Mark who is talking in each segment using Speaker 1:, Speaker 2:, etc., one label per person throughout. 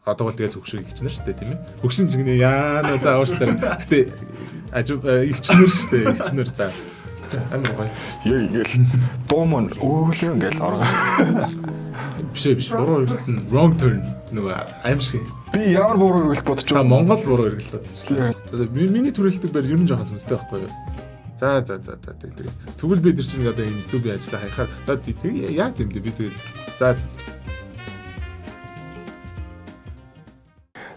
Speaker 1: Одоо бол тэгэл хөгшин эгчнэр шүү дээ, тийм ээ. Хөгшин жигнэ яана, за уушлаар. Гэтэ ажив эгчнэр шүү дээ, эгчнэр, за. Амар гоё.
Speaker 2: Яг ингээл дуу мөн өөлөө ингээл оргоо.
Speaker 1: Биш ээ, биш. Буруу эргэлт нь Wrong Turn нөгөө аимшиг.
Speaker 2: Би ямар буруу эргэлт бодож
Speaker 1: Та
Speaker 2: байгаа.
Speaker 1: Монгол буруу эргэлт бодчихлаа. За, миний түрээлдэг байр ер нь жоохон сүнстэй байхгүй юу? За, тэг тэг. Тэгвэл би тэр чинь одоо энэ YouTube-ийн ажлаа хаяхаар за тэг яа тийм дээ, би тэгэл за.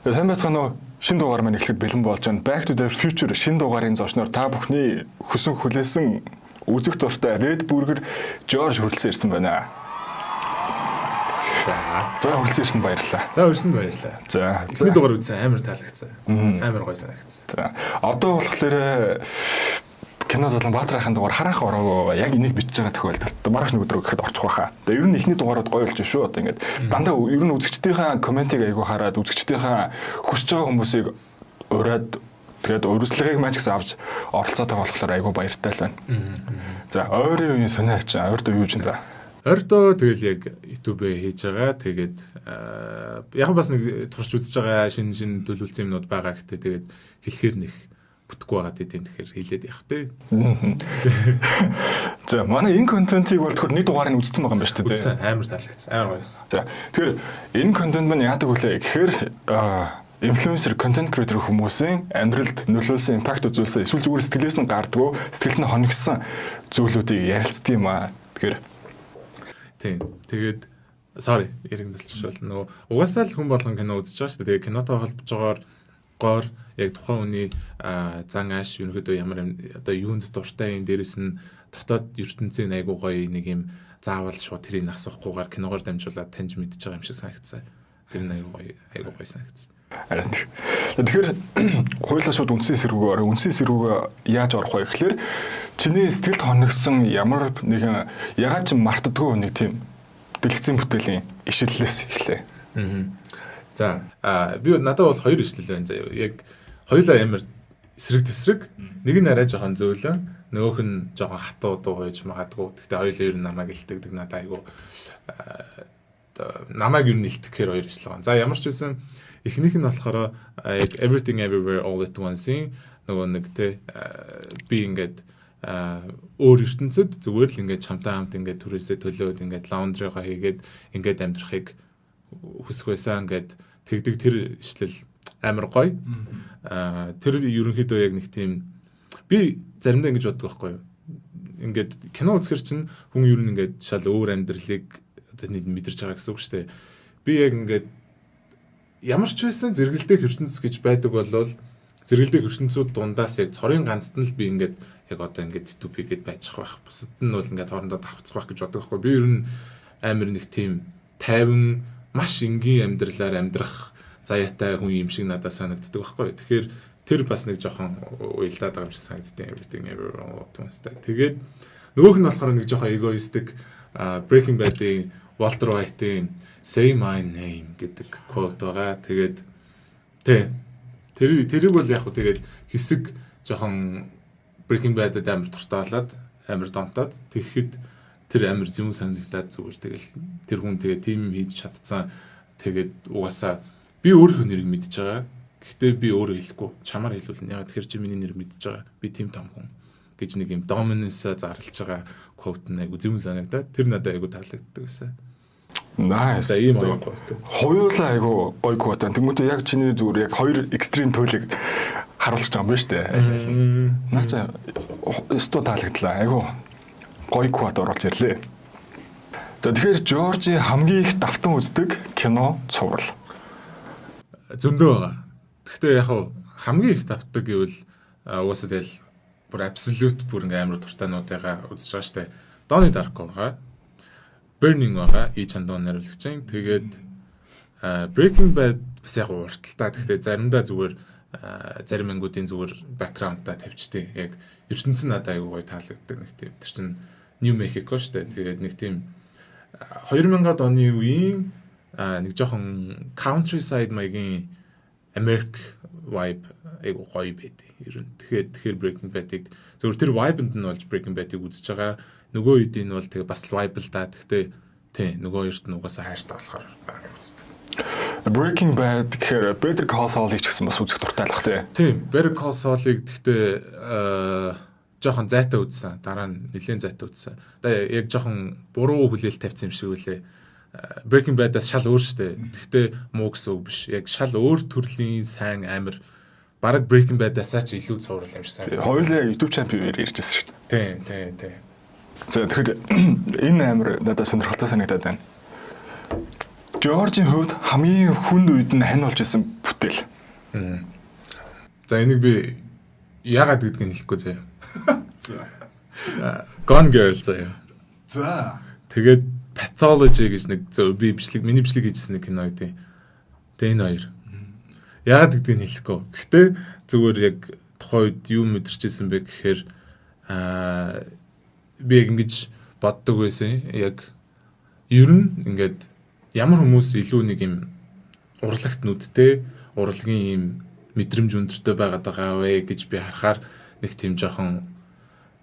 Speaker 2: За, сайн байцгаана уу? Шинэ дугаар маань эхлэхэд бэлэн болж байна. Back to the Future шинэ дугаарын зочноор та бүхний хүсэн хүлээсэн үзэх дуртай Red Burger George хүрэлцэн ирсэн байна.
Speaker 1: За.
Speaker 2: За, хүрэлцэн ирсэнд баярлалаа.
Speaker 1: За, өрсөнд баярлалаа.
Speaker 2: За.
Speaker 1: Эхний дугаар үзсэн, амар таалагдсан. Амар гоё санагдсан.
Speaker 2: За. Одоо болохоор кино золон Баатар ахын дугаар хараахан ороогүй, яг энийг бичиж байгаа тохиолдолд маргааш нөгөөдрөө гэхэд очих байхаа. Тэгээ ер нь эхний дугаарууд гоё болж шүү. Одоо ингээд дандаа ер нь үзэгчдийнхээ comment-ийг айгу хараад, үзэгчдийнхээ хүсэж байгаа хүмүүсийг ураад, тэгээд урьдчилгааг маань ч гэсэн авч оролцоод байгаа болохоор айгу баяртай л байна. За, ойрын үеийн сонио ачаа ойрдоо юу гэж юм?
Speaker 1: Ойрдоо тэгэл яг YouTube-ээ хийж байгаа. Тэгээд яг бас нэг турш үзэж байгаа шинэ шинэ төлөвлөсөн юмнууд байгаа. Гэтэ тэгээд хэлэхээр нэх бүтэхгүй байгаа тийм, тэгэхээр хэлээд явах тий.
Speaker 2: За, манай энэ контентыг бол тэгэхээр нэг дугаарыг үзсэн байгаа юм байна шүү дээ.
Speaker 1: Үзсэн, амар таалагдсан. Амар гоё байсан.
Speaker 2: За, тэгэхээр энэ контент маань яадаг вүлээ гэхээр инфлюенсер, контент creator хүмүүсийн амьдралд нөлөөлсөн, impact үзүүлсэн, эсвэл зүгээр сэтгэлээс нь гардгуу, сэтгэлд нь хоногсон зүйлүүдийг ярилцдаг юм аа. Тэгэхээр
Speaker 1: Тийм. Тэгээд sorry, яриг тасалчих бол нөгөө угаасаа л хүн болгон кино үзэж байгаа шүү дээ. Тэгээд кинотой холбож байгаагаар гоор яг тухайн хүний зан ааш, ерөнхийдөө ямар юм одоо юунд дуртай юм, дээрэс нь дотоод ертөнцийн айгуу гоё нэг юм заавал шууд тэрийг асуухгүйгээр киногоор дамжуулаад таньж мэдж байгаа юм шиг санагдсан. Тэр нь айгуу гоё, айгуу гоё санагдсан.
Speaker 2: Харин тэгэхээр хуйлаа шууд үндсэн эсрүүгээ ороо. Үндсэн эсрүүгээ яаж орох вэ гэхээр чиний сэтгэлд хоногсон ямар нэгэн ягаад ч мартдаггүй нэг тийм дэлгэцийн бүтээлийн ишлэлээс эхлэе.
Speaker 1: За, би надад бол хоёр ишлэл байна заяа. Яг хоёулаа амар эсрэг тэсрэг. Нэг нь арай жоохон зөөлөн, нөгөөх нь жоохон хатуу дуу байж магадгүй. Гэхдээ хоёулаа ер нь намайг илтгэдэг, надад айгу одоо намайг ер нь илтгэхээр хоёр ишлэл байгаа. За, ямар ч байсан эхнийх нь болохоор яг Everything Everywhere All at Once-ийн нөгөө нэг те би ингээд өөр ертөнцид зүгээр л ингээд чамтай хамт ингээд түрээсээ төлөөд, ингээд laundry-гаа хийгээд ингээд амьдрахыг хүсэх байсан ингээд тэгдэг тэр ишлэл амар гоё. Тэр ерөнхийдөө яг нэг тийм би заримдаа ингэж боддог байхгүй юу? Ингээд кино үзэхэр чинь хүн ер нь ингээд шал өөр амьдралыг одоо нэг мэдэрч байгаа гэсэн үг шүү дээ. Би яг ингээд ямар ч байсан зэрэгэлдэх ертөнц гэж байдаг болвол зэрэгэлдэх ертөнцүүд дундаас яг цорын ганцд нь л би ингээд яг одоо ингээд YouTube хийгээд байчих байх. Бусад нь бол ингээд хоорондоо давхцах байх гэж боддог байхгүй. Би ер нь амар нэг тийм тайван, маш энгийн амьдралаар амьдрах заяатай хүн юм шиг надад санагддаг байхгүй. Тэгэхээр тэр бас нэг жоохон уялдаад байгаа юм шиг санагддаг, Everything Everywhere All at Once-тай. Тэгээд нөгөөх нь болохоор нэг жоохон egoistic Breaking Bad-ийн Walter White-ийн "Say my name" гэдэг quote байгаа. Тэгээд тий. Тэрийг бол яг хөө тэгээд хэсэг жоохон Breaking Bad-д амар дуртай болоод, амар донтоод тэгэхэд тэр амар зөв санагдаад, зүгээр тэгэл тэр хүн тэгээд тийм хийж чадсан. Тэгээд угаасаа би өөрийнхөө нэрийг мэдж байгаа. Гэхдээ би өөрөө хэлэхгүй. Чамаар хэлүүлнэ. Яг тэгэхээр чи миний нэр мэдж байгаа. Би тийм том хүн гэж нэг юм dominance зарлж байгаа quote нь айгу зөв санагдаад тэр надад айгу таалагддаг гэсэн.
Speaker 2: Nice.
Speaker 1: За, ийм хоёр quote.
Speaker 2: Хоёулаа айгу гоё quote. Тэнгүүтээ яг чиний зүгээр яг хоёр extreme туйлыг харуулж байгаа юм байна шүү дээ. Наач өстө таалагдлаа. Айгу гоё quote оруулж ирлээ. За, тэгэхээр Жоржийн хамгийн их давтан үздэг кино цуврал.
Speaker 1: Зөндөө байгаа. Гэхдээ яг хав хамгийн их давтдаг гэвэл угаасаа тэгэл бүр absolute бүр ингээм амар дуртайнуудыгаа үзэж байгаа штэ. Donnie Darko байгаа. Burning байгаа. И Чандон найруулагчийн. Тэгээд Breaking Bad бас яг урталтай. Гэхдээ заримдаа зүгээр зарим ангиудын зүгээр background-аа тавьчдээ. Яг ертөнц нь надад айгуу гоё таалагддаг нэг тийм. Тэр чинь New Mexico штэ. Тэгээд нэг тийм 2000-ад оны үеийн нэг жоохон countryside маягийн Америк vibe айгу гоё байдیں۔ Ер нь тэгэхээр Breaking Bad-ыг зөвхөн тэр vibe-нд нь болж Breaking Bad-ыг үзэж байгаа. Нөгөө үеийн нь бол тэгээ бас л vibe л да. Гэхдээ тий, нөгөө хоёрт нь угаасаа хайртай болохоор байгаа үздэг.
Speaker 2: Breaking Bad гэхээр Better Call Saul-ыг ч гэсэн бас үзэх дуртай л бах, тий.
Speaker 1: Тийм, Better Call Saul-ыг гэхдээ жоохон зайтай үзсэн. Дараа нь нэлээд зайтай үзсэн. Одоо яг жоохон буруу хүлээлт тавьсан юм шиг үлээ. Breaking Bad-аас шал өөр шүү дээ. Гэхдээ муу гэсэн үг биш. Яг шал өөр төрлийн сайн, амар, бараг Breaking Bad-аас ч илүү цуврал юм шиг
Speaker 2: сайн. Хоёулаа YouTube champion ярьжсэн шүү
Speaker 1: дээ. Тийм.
Speaker 2: За, тэгэхээр энэ амар надад сонирхолтой санагдаад байна. Жоржийн хувьд хамгийн хүнд үед нь хань болж исэн бүтээл.
Speaker 1: За, энийг би яагаад гэдгийг хэлэхгүй заяа. За. Gone Girl заяа.
Speaker 2: За.
Speaker 1: Тэгээд Pathology гэж нэг зөв би бичлэг, миний бичлэг хийжсэн нэг кино гэдэг. Тэгээ энэ хоёр. Яагаад гэдгийг хэлэхгүй. Гэхдээ зүгээр яг тухайн үед юу мэдэрчээсэн бэ гэхээр би яг ингэж боддог байсан. Яг ер нь ингээд ямар хүмүүс илүү нэг юм урлагт нүдтэй, урлагийн юм мэдрэмж өндөртэй байгаад байгаа вэ гэж би харахаар нэг тийм жоохон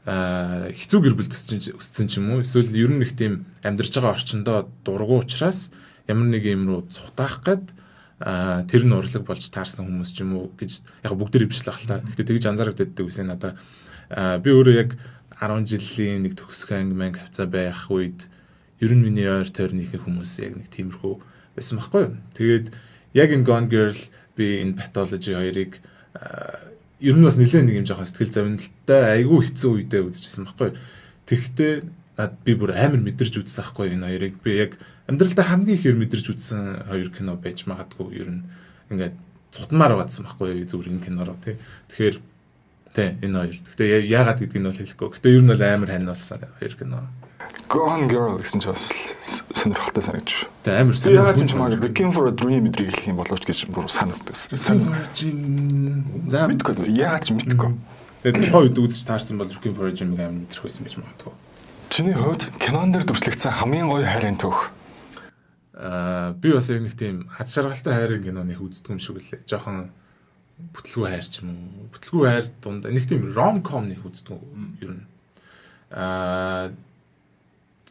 Speaker 1: хэцүү гэр бүлд өссөн ч юм уу, эсвэл ер нь нэг тийм амьдарч байгаа орчиндөө дургүй учраас ямар нэг юм руу цухтаах гээд тэр нь урлаг болж таарсан хүмүүс ч юм уу гэж яг бүгд тэр бичлэг л та. Гэхдээ тэгж анзаарагддаг байсан надаа. Би өөрөө яг 10 жилийн нэг төгсөх анги манги хавцаа байх үед ер нь миний ойр тойрны ихэнх хүмүүс яг нэг тиймэрхүү байсан байхгүй юу. Тэгээд яг энэ Gone Girl, би энэ Pathology хоёрыг ер нь бас нэлээд нэг юм жоохон сэтгэл зовнилттой, айгүй хэцүү үедээ үзчихсэн байхгүй юу. Тэгэхдээ над би бүр амар мэдэрч үзсэн байхгүй энэ хоёрыг. Би яг амьдралдаа хамгийн ихээр мэдэрч үзсэн хоёр кино байж магадгүй, ер нь ингээд цутмаар байгаадсан байхгүй зүгээр энэ кинороо, тий. Тэгэхээр тий, энэ хоёр. Гэхдээ яагаад гэдгийг нь бол хэлэхгүй. Гэхдээ ер нь бол амар хань болсон хоёр кино.
Speaker 2: Gone Girl гэсэн чинь бас сонирхолтой санагдаж.
Speaker 1: Тэ, амар
Speaker 2: сонирхолтой. Яагаад ч чамайг Looking for a Dream мэдрийг хэлэх юм боловч гэж бүр санагдсан.
Speaker 1: Looking for a Dream.
Speaker 2: За, мэдгүй. Яагаад ч мэдгүй.
Speaker 1: Тэгээд тухайн үед үзэж таарсан бол Looking for a Dream-ыг амар мэдрэх байсан байж магадгүй.
Speaker 2: Чиний хувьд кинон дээр дүрслэгдсэн хамгийн гоё хайрын түүх?
Speaker 1: Би бас яг нэг тийм аз жаргалтай хайрын кино нэг үздэг юм шиг үлээ. Жохон бүтлгүй хайр ч юм уу. Бүтлгүй хайр дунд нэг тийм rom com нэг үздэг ер нь.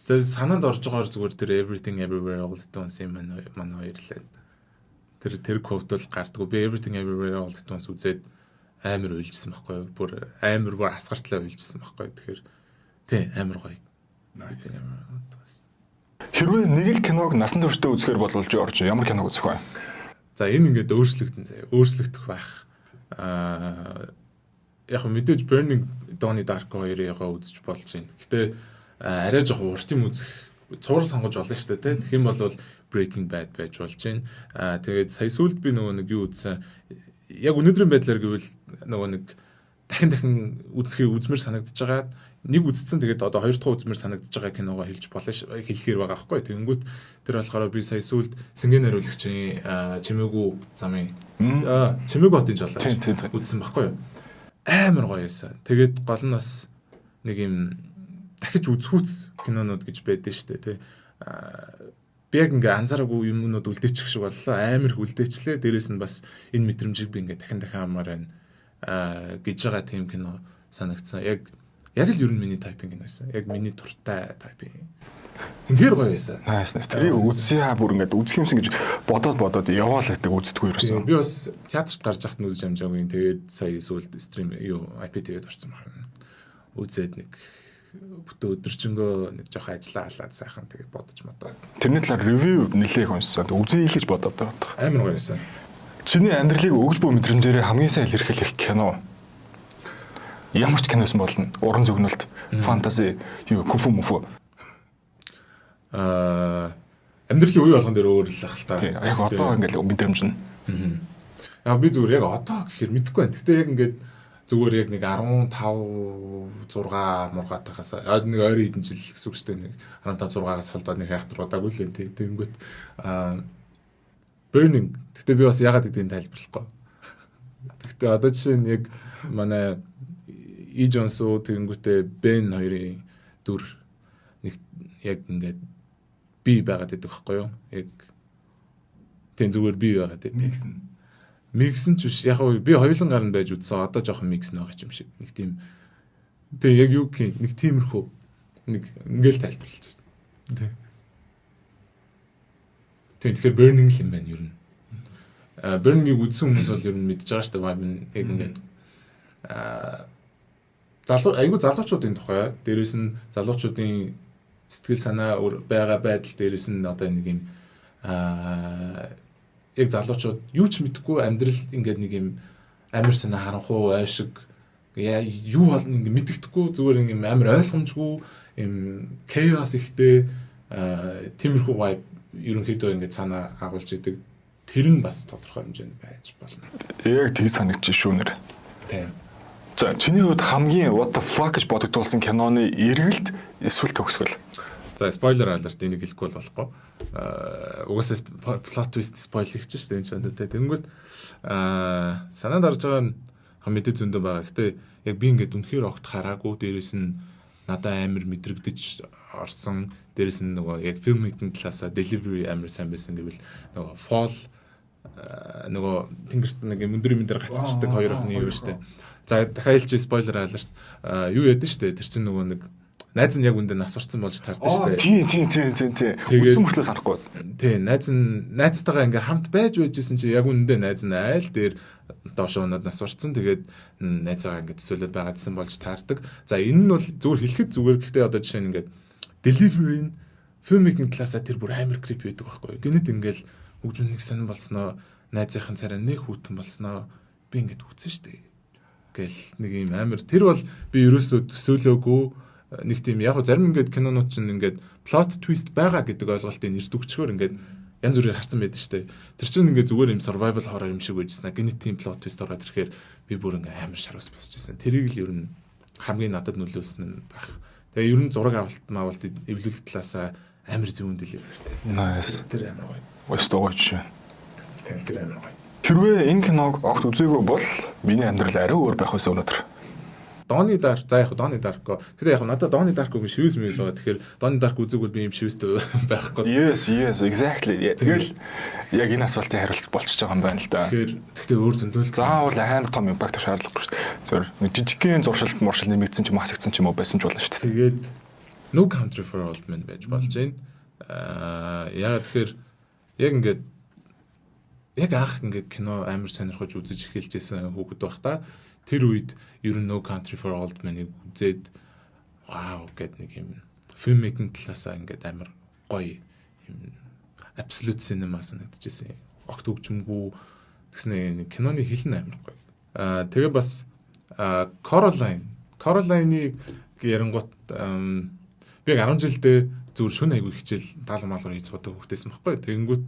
Speaker 1: Санаанд орж байгаагаар зүгээр тэр Everything Everywhere All at Once юм манай хоёр лээ. Тэр quote бол гардггүй. Би Everything Everywhere All at Once үзээд амар уйлжсан байхгүй юу? Бүр амар, бүр асгартлаа уйлжсан байхгүй юу? Тэгэхээр тий, амар гоё.
Speaker 2: Everything Everywhere All at Once. Хэрвээ нэг л киног насан туршдаа үзэхээр болвол орж ямар киног үзэх вэ?
Speaker 1: За, энэ ингээд өөрчлөгдөн заяа. Өөрчлөгдөх байх. Яг мэдээж Burning, Donnie Darko хоёрыг үзэж болж байна. Гэтэ арай жоохон урт юм үзэх, цуврал сонгож болно шүү дээ, тий. Тэгэх юм бол Breaking Bad байж болж байна. Тэгээд сая сүүлд би нөгөө нэг юу үзсэн. Яг өнөөдрийн байдлаар гэвэл нөгөө нэг дахин дахин үзэхийг үзмэр санагдаж байгаа. Нэг үзсэн, тэгээд одоо хоёр дахь үзмэр санагдаж байгаа киногоо хэлж болно, хэлэхээр байгаа байхгүй. Тэгэнгүүт тэр болохоор би сая сүүлд Сэнгэ найруулагчийн Чимээгүй замын, Чимээгүй хотын жолооч үзсэн байхгүй юу. Амар гоё байсан. Тэгээд гол нь бас нэг юм дахиж үзэхүүц кинонууд гэж байдэн шүү дээ, тий. Би яг ингээ анзаараагүй юмнууд үлдээчих шиг боллоо. Амар их үлдээчлээ. Дээрээс нь бас энэ мэдрэмжийг би ингээ дахин дахин амаар байна гэж байгаа тийм кино санагдсан. Яг яг л ер нь миний type ын кино байсан. Яг миний дуртай type ын. Үнэхээр гоё байсан.
Speaker 2: Nice, nice. Тэрийг үзье, бүр ингээд үзэх юмсан гэж бодоод бодоод яваал байдаг, үздэггүй ерөөсөн.
Speaker 1: Би бас театрт гарч байхад нь үзэж амжаагүй. Тэгээд сая сүүлд stream юу IPTV-д орсон байна. Үзээд нэг бүтэн өдөржингөө нэг жоох ажиллаа халаад сайхан тэгээд бодож модоо.
Speaker 2: Тэрний талаар review нэлээх уншсан. Үзье гэж бодоод байгаа.
Speaker 1: Амар гоё байсан.
Speaker 2: Чиний амьдралыг өгж буй мэдрэмжээрээ хамгийн сайн илэрхийлэх кино? Ямар ч киносэн болно. Уран зөгнөлт, fantasy, юу, кунфу муфу.
Speaker 1: Амьдралын үе болгон дээр өөр л ах л та.
Speaker 2: Тийм, яг одоо ингээл мэдрэмж нь.
Speaker 1: Яг би зүгээр яг одоо гэхээр мэдэхгүй байна. Гэтэ яг ингээд зүгээр яг нэг 15 6 мургаатахаас нэг ойрын хэдэн жил гэсэн үг шүү дээ. Нэг 15 6-аас холдоод нэг хайхтар удаагүй л энэ, тий. Тэгэнгүүт Burning. Гэтэ би бас ягаад гэдгийг тайлбарлахгүй. Гэтэ одоо жишээ нь яг манай И Джонсу, тэгэнгүүтээ Бен хоёрын дүр нэг яг ингээд би байгаад байдаг байхгүй юу? Яг тийм, зүгээр би байгаад байдаг.
Speaker 2: Миксэн.
Speaker 1: Миксэн ч биш. Яг би хоёулан гарна байж үзсэн. Одоо жоохон микс байгаа юм шиг. Нэг тийм. Тэг яг юу гэх нэг тиймэрхүү нэг ингээл тайлбарлаж байна. Тэг. Тийм, тэгэхээр Burning л юм байна ер нь. Burning-ийг үзсэн хүмүүс бол ер нь мэдж байгаа шүү дээ. Vibe нь яг ингээд залуу, айгүй залуучуудын тухай, дээрэс нь залуучуудын сэтгэл санаа байгаа байдал, дээрэс нь одоо нэг юм яг залуучууд юу ч мэдэхгүй, амьдрал ингээд нэг юм амар санаа харанхуу айшиг юу болно ингээд мэддэхгүй, зүгээр юм амар ойлгомжгүй юм chaos ихтэй тиймэрхүү vibe ерөнхийдөө ингээд цаанаа агуулж идэг. Тэр нь бас тодорхой хэмжээнд байж болно.
Speaker 2: Яг тэг санагдчих шүү нэр.
Speaker 1: Тийм.
Speaker 2: За, чиний хувьд хамгийн what the fuck гэж бодогдуулсан киноны эргэлт эсвэл төгсгөл?
Speaker 1: За, spoiler alert, энийг хэлэхгүй бол болохгүй. Аа, угаасаа plot twist spoil хийчих шүү дээ энэ ч одоо тэ. Тэнгүүд санаанд орж байгаа нь мэдээ зөндөө байгаа. Гэтэ яг би ингээд үнэхээр огт хараагүй, дээрэс нь надад амар мэдрэгдэж орсон. Дээрэс нь нөгөө яг filmmaking талаасаа delivery амар сайн байсан гэвэл нөгөө Fall, нөгөө тэнгэрт нэг юм өндөр юм дээр гацчихдаг хоёр охины юу шүү дээ. За, дахиад хэлчих, spoiler alert, юу яд нь шүү дээ. Тэр чинь нөгөө нэг найз нь яг үндэ нас барсан болж таардаг шүү дээ.
Speaker 2: Тийм. Үзсэн мөртлөө санахгүй.
Speaker 1: Тийм, найз нь найзтайгаа ингээ хамт байж байжсэн чи яг үндэ найз нь айл дээр доош унаад нас барсан. Тэгээд найзаагаа ингээ төсөөлөд байгаадсан болж таардаг. За, энэ нь бол зүгээр хэлэхэд зүгээр, гэхдээ одоо жишээ нь ингээд delivery нь filmmaking талаасаа тэр бүр амар creepy байдаг байхгүй. Гэнэт ингээл хөгжим нэг сонин болсноо, найзынхын царай нэг хүүтэн болсноо би ингээд үтсэн шүү дээ гэл нэг юм амар, тэр бол би ерөөсөө төсөөлөөгүй нэг тийм. Яг зарим ингээд кинонууд чинь ингээд plot twist байгаа гэдэг ойлголтыг нэрд өгчхөөр ингээд янз бүрээр харсан байдаг шүү дээ. Тэр чинь ингээд зүгээр юм survival horror юм шиг байжсэн. Гэнэт тийм plot twist ороод ирэхээр би бүр ингээд амар шарвас босч ирсэн. Тэрийг л ер нь хамгийн надад нөлөөлсөн нь байх. Тэгээ ер нь зураг авалт маавалт, эвлүүлэх талаасаа амар зөвөн delivery тэй.
Speaker 2: Nice.
Speaker 1: Тэр амар гоё.
Speaker 2: Өстө гоё жишээ.
Speaker 1: Тийм, тэр амар гоё.
Speaker 2: Хэрвээ энэ киног огт үзээгүй бол миний амьдрал арай өөр байх байсан өнөөдөр.
Speaker 1: Donnie Dark, за, яг Donnie Darko. Тэгэхээр яг надад Donnie Darko гэх шивээс мэвс байгаа. Тэгэхээр Donnie Darko үзээгүй би юм шивээстэй байхгүй.
Speaker 2: Yes, exactly. Тэгэл яг энэ асуултын хариулт болчихж байгаа юм байна л да.
Speaker 1: Тэгэхээр тэгтээ өөр зөндөл
Speaker 2: заавал амар том impact шаардлагагүй шүү дээ. Зөв нэг жижигхэн зуршил муршил нэмэгдсэн ч юм уу, хасагдсан ч юм уу байсан ч болно шүү дээ.
Speaker 1: Тэгээд No Country for Old Men байж болж байна. Аа, яагаад тэгэхээр яг ингээд яг анх ингээд кино амар сонирхож үзэж эхэлж байсан хүүхэд байх та. Тэр үед ер нь No Country for Old Men-ыг үзээд вау гэд нэг юм filmmaking талаасаа ингээд амар гоё юм absolute cinema санагдчихсэн. Огт хөгжимгүй тэгснэ нэг киноны хэл нь амар гоё. Аа, тэгээ бас Coraline. Coraline-ыг ярангуут би яг 10 жилдээ зүгээр шүн айгу хичээл даалгавар маалгавар хийж судаг хүүхдээсэн байхгүй. Тэгэнгүүт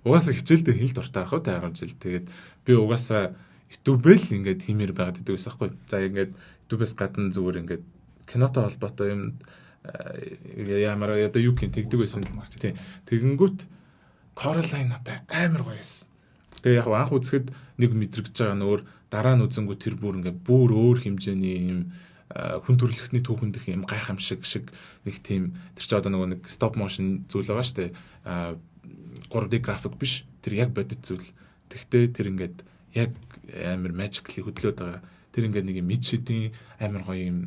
Speaker 1: угаасаа хичээлдээ хэл дуртай байх уу та 10 жил. Тэгээд би угаасаа YouTube-эл ингээд хиймээр байгаад идэг байсан байхгүй. За, ингээд YouTube-ээс гадна зүгээр ингээд кинотой холбоотой юм ямар одоо юу гин тэгдэг байсан л тийм. Тэгэнгүүт Coraline надад амар гоё байсан. Тэгээ яг анх үзэхэд нэг мэдрэгдэж байгаа нь өөр, дараа нь үзэнгүү тэр бүр ингээд бүр өөр хэмжээний юм хүн төрөлхтний түүхэн дэх юм гайхамшиг шиг нэг тийм. Тэр чинь одоо нөгөө нэг stop motion зүйл байгаа шүү дээ. 3D график биш. Тэр яг бодит зүйл. Тэгтээ тэр ингээд яг амар magically хөдлөөд байгаа. Тэр ингээд нэг юм мид шидийн амар гоё юм,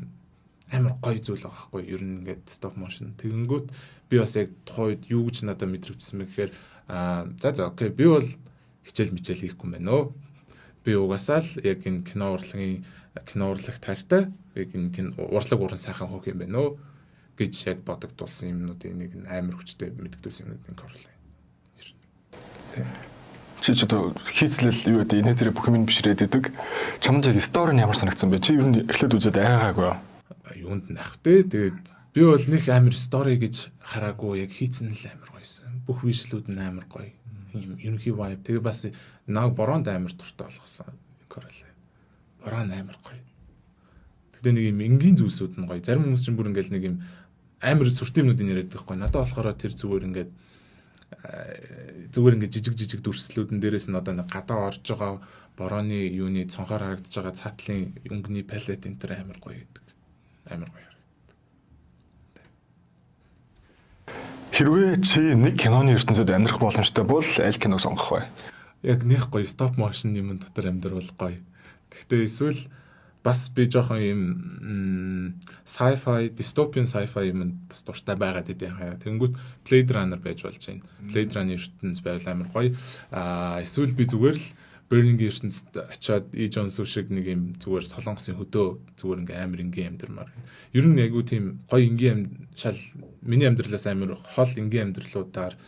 Speaker 1: амар гоё зүйл байгаа байхгүй юу? Ер нь ингээд stop motion. Тэгэнгүүт би бас яг тухайн үед юу гэж надад мэдрэгдсэн бэ гэхээр за, okay, би бол хичээл мичээл хийхгүй юм байна өө. Би угаасаа л яг энэ кино урлагийн, кино урлаг таартай, яг энэ урлаг уран сайхан хөөх юм байна өө гэж яг бодогдуулсан юмнуудын нэг нь, амар хүчтэй мэдэгдүүлсэн юмнуудын Coraline. Тийм.
Speaker 2: Чи ч одоо хийцлэл юу гэдэг инээ тэр бүх юм бишрээд идэг. Чамд яг story нь ямар санагдсан бэ? Чи ер нь эхлээд үзээд айгаагүй юу?
Speaker 1: Юунд нах те. Тэгээд би бол нэг амар story гэж хараагүй, яг хийцэн л амар гоёсэн. Бүх visual үүд нь амар гоё. Юм ерөнхий vibe. Тэгээ бас наг бороонд амар дуртай болгосон. Coraline. Бороо амар гоё. Тэгтээ нэг юм энгийн зүйлсүүд нь гоё. Зарим хүмүүс чинь бүр ингээл нэг юм амар сүртэй юмнуудыг яриад байгаа байхгүй. Надад болохоор тэр зүгээр ингээд жижиг жижиг дүрслүүдэн дээрээс нь одоо нэг гадаа орж байгаа борооны юуны цонхоор харагдаж байгаа цаатлын өнгөний palette энэ төр амар гоё гэдэг. Амар гоё харагддаг.
Speaker 2: Хэрвээ чи нэг киноны ертөнцид амьдрах боломжтой бол аль киног сонгох вэ?
Speaker 1: Яг нэг гоё stop motion юм дотор амьдрал гоё. Гэхдээ эсвэл Бас би жоохон юм sci-fi, dystopian sci-fi юм бас дуртай байгаад идэв хаяа. Тэнгүүт Blade Runner байж болж байна. Blade Runner ертөнц байвал амар гоё. Аа, эсвэл би зүгээр л Burning ертөнцид очиод И Джонсу шиг нэг юм зүгээр Солонгосын хөдөө зүгээр ингээм амар энгийн амьдрмаар. Ер нь айгу тийм гоё энгийн шал миний амьдралаас амар хол энгийн амьдралуудаар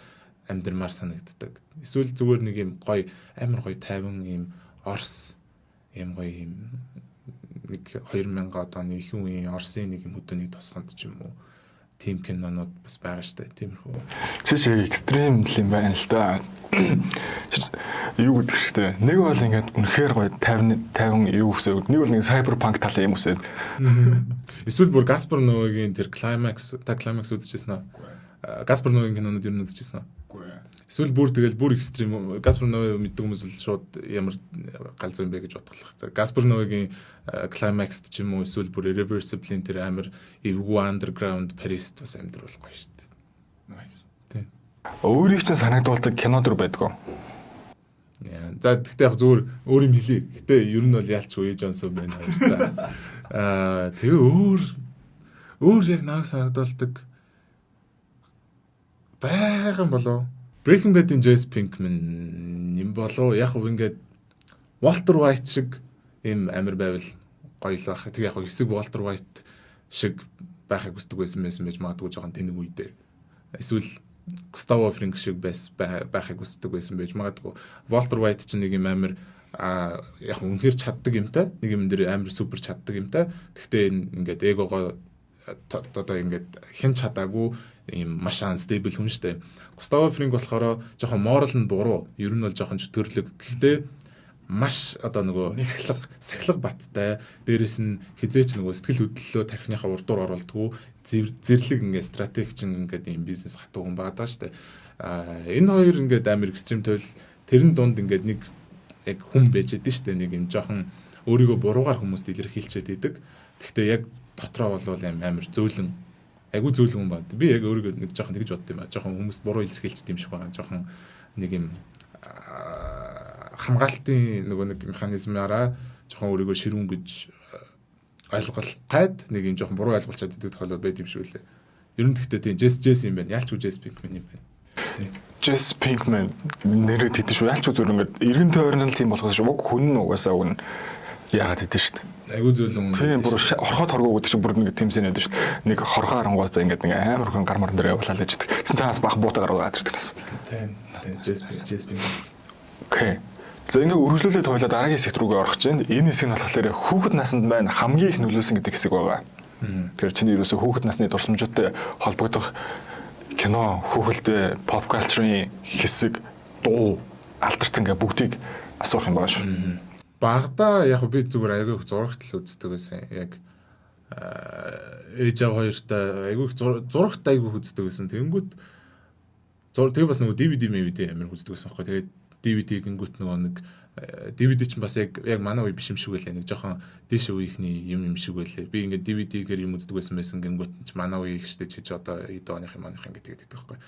Speaker 1: амьдрмаар санагддаг. Эсвэл зүгээр нэг юм гоё, амар гоё тайван юм Орос юм гоё юм нэг 2000 оны ихэнх үеийн Оросын нэг юм хөдөөний тосгонд ч юм уу, тийм кинонууд бас байгаа штэ, тиймэрхүү.
Speaker 2: Чи шиг extreme л юм байна л да. Юу гэдэг хэрэгтэй. Нэг бол ингээд үнэхээр гоё 50 50 юу үсээ. Нэг бол нэг cyberpunk талын юм үсээд.
Speaker 1: Эсвэл бүр Гаспар Ноегийн тэр Climax, та Climax үзчихсэн үү? Гаспар Ноегийн кинонууд ер нь үзчихсэн үү?
Speaker 2: Үгүй.
Speaker 1: Эсвэл бүр тэгэл бүр extreme Гаспар Ное мэддэг хүмүүс л шууд ямар галзуу юм бэ гэж бодголох. Гаспар Ноегийн Climax ч юм уу, эсвэл бүр Irreversible-ийн тэр амар эвгүй underground Парист бас амьдрал гоё шүү дээ.
Speaker 2: Nice.
Speaker 1: Тийм.
Speaker 2: Өөрийг чинь санагдуулдаг кино дүр байдгүй.
Speaker 1: Яа. За, тэгтээ яг зүгээр өөр юм хэлье. Гэтэ ер нь бол ялч үе Джонсон байна хоёр. За. Аа, тэгээ өөр өөр яг намайг санагдуулдаг байгаа юм болов. Breaking Bad-ийн Jesse Pinkman юм болов. Яг хөө ингээд Walter White шиг юм амир байвал гоё л байх. Тэг яг хөө хэсэг Walter White шиг байхыг хүсдэг байсан байж магадгүй жоохон тэнэг үедээ. Эсвэл Gustavo Fring шиг байхыг хүсдэг байсан байж магадгүй. Walter White чинь нэг юм амир а яг үнэхээр чаддаг юмтай. Нэг юм дээр амар супер чаддаг юмтай. Тэгтээ энэ ингээд эгогоо одоо ингээд хэн чадаагүй ийм маш unstable хүн штэ. Gustavo Fring болохоор жоохон moral нь буруу. Ер нь бол жоохон чөтгөрлөг. Гэхдээ маш одоо нөгөө сахилга баттай. Дээрэс нь хизээч нөгөө сэтгэл хөдлөлөө тархиныхаа урдуур оруулдаггүй, зэрлэг ингээд стратеги чин ингээд ийм бизнес хатуу хүн байгаа даа штэ. А энэ хоёр ингээд амар extreme тойл тэрэн дунд ингээд нэг яг хүн байж идэв штэ, нэг юм жоохон өөрийгөө буруугаар хүмүүст илэрхийлчихэд идэг. Гэхдээ яг дотроо бол амар зөөлөн, айгүй зөөлөн хүн байна. Би яг өөрийгөө нэг жоохон тэгж бодд юм а. Жоохон хүмүүст буруу илэрхийлчихэд юм шиг байгаа. Жоохон нэг юм хамгаалтын нөгөө нэг механизмаараа жоохон өөрийгөө ширүүн гэж ойлголт гайд нэг юм жоохон буруу ойлголцоод идэг тохиолдол байд юм шиг үлээ. Ер нь тэгтээ тийм Jesse юм байна. Ялч Jesse Pinkman юм байна.
Speaker 2: Jesse Pinkman нэрээ тэдэн шүү. Ялч зүгээр ингээд эргэн тойрон л тийм болохоос шүү. Уг хүн нь угаасаа үн яагаад тэдэн шүү дээ.
Speaker 1: Айгуу зөөлөн
Speaker 2: хүн. Тийм, бүр хорхоо торгоо гэдэг чинь бүр нэг тэмсэн байдаг шүү дээ. Нэг хорхоо харангуйцаа ингээд нэг амар хүн гар маран дээр явуулаад байж байдаг. Тэгсэн цаанаас бах буута гаргаад ирдэг гэсэн.
Speaker 1: Тийм. Jesse Pinkman.
Speaker 2: Okay. За, ингээ үргэлжлүүлээд хоёлаа дараагийн хэсэгт рүүгээ орох чинь. Энэ хэсэг нь болохоор хүүхэд насанд маань хамгийн их нөлөөлсөн гэдэг хэсэг байгаа. Тэгэхээр чиний ерөөсөө хүүхэд насны дурсамжуудтай холбогдох кино, хүүхэлдэй, pop culture-ын хэсэг, дуу, алдарт ингээ бүгдийг асуух юм байгаа шүү.
Speaker 1: Багада яг би зүгээр айгүй их зурагт л үздэг байсан. Яг ээж аав хоёртой айгүй их зурагт айгүй их үздэг байсан. Тэнгүүт зур тэгээ бас нөгөө DVD DVD амар үздэг байсан байхгүй. Тэгээд DVD гингүүт нөгөө нэг DVD чинь бас яг манай үе биш юм шиг байлаа. Нэг жоохон дээш үеийнхний юм юм шиг байлаа. Би ингээд DVD-гээр юм үздэг байсан байсан гингүүт чи манай үе их штэ, чи одоо хэд оных юм оных ингээд тэгээд байхгүй.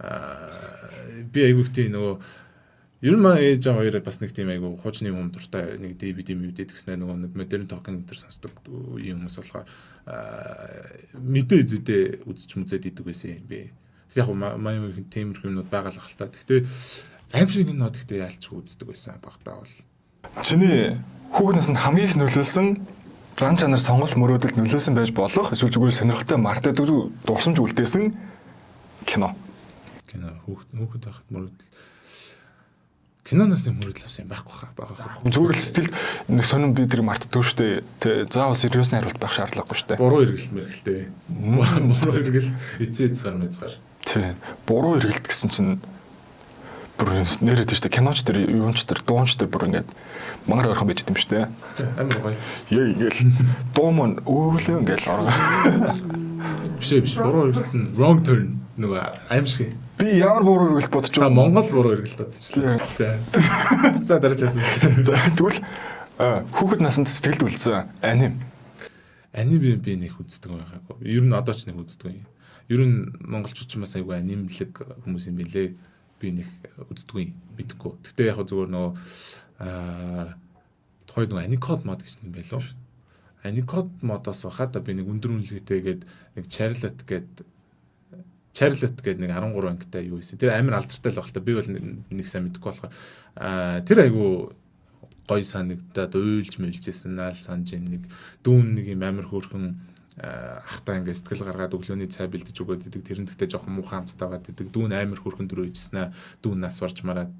Speaker 1: Аа, би айгүй их тийм нөгөө ер нь манай ээж аав хоёр бас нэг тийм айгүй хуучны юм дуртай, нэг DVD DVD гэснээр нөгөө нэг Modern Talking энэ төр сонсдог юм хүмүүс болохоор мэдээ зүйдээ үзэж мүзээд идэг байсан юм би. Яг манай үеийн тиймэрхүү юмнууд байгаа л ах л та. Гэхдээ аим шиг кино гэхдээ ялч үздэг байсан багтаа бол.
Speaker 2: Чиний хүүхэд наснд хамгийн их нөлөөлсөн, зан чанар, сонголт, мөрөөдөлд нөлөөлсөн байж болох эсвэл зүгээр сонирхолтой, мартагддаг дурсамж үлдээсэн кино.
Speaker 1: Кино, хүүхэд байхад мөрөөдөл, киноноос нэг мөрөөдөл авсан юм байхгүй хаа байгаа.
Speaker 2: Зүгээр л сэтгэл нэг сонин, би тэр мартдаггүй шүү дээ. Тэ, заавал serious хариулт байх шаардлагагүй шүү дээ.
Speaker 1: Буруу эргэлт мэргэлтэй. Буруу эргэл эзээ эзгаар мэзгаар.
Speaker 2: Тий. Буруу эргэлт гэсэн чинь бүр нэрээд шүү дээ. Киноч тэр юунч тэр дуунч тэр бүр ингээд мангар ойрхон байж идэм шүү дээ.
Speaker 1: Амар гоё.
Speaker 2: Яа, ингээл дуу мөн өөлөө ингээл ороо.
Speaker 1: Биш ээ, биш, буруу эргэлт нь Wrong Turn нөгөө аимшиг.
Speaker 2: Би ямар буруу эргэлт бодож
Speaker 1: Та Монгол буруу эргэлт бодчихлаа. За. За, дараач асуулт.
Speaker 2: За, тэгвэл хүүхэд наснд сэтгэлд үлдсэн аним.
Speaker 1: Аним би нэг үздэг байгаагүй. Ер нь одоо ч нэг үздэг юм. Ер нь монголчууд ч бас айгүй анимлэг хүмүүс юм билээ. Би нэг үздэг юм. Мэдхгүй. Гэтэ яг зүгээр нөгөө тухайд нөгөө Anikode мод гэж нэг юм байлоо. Anikod модоос баха да, би нэг өндөр үнэлгээтэйгээд нэг Charlotte гээд нэг 13 ангитай юу байсан. Тэр амар алдартай л баг л та. Би бол нэг сайн мэдэхгүй болохоор тэр айгу гой санагдаад уйлж мэлжсэн наал санаж, нэг дүүн нэг юм амар хөөрхөн ахтаа ингээд сэтгэл гаргаад өглөөний цай бэлдэж өгөөд идэг. Тэр нь гэхдээ жоохон муухай амттай байгаад идэг. Дүүн амар хөөрхөн дөрөв ижсэн. Дүүн нас барж мараад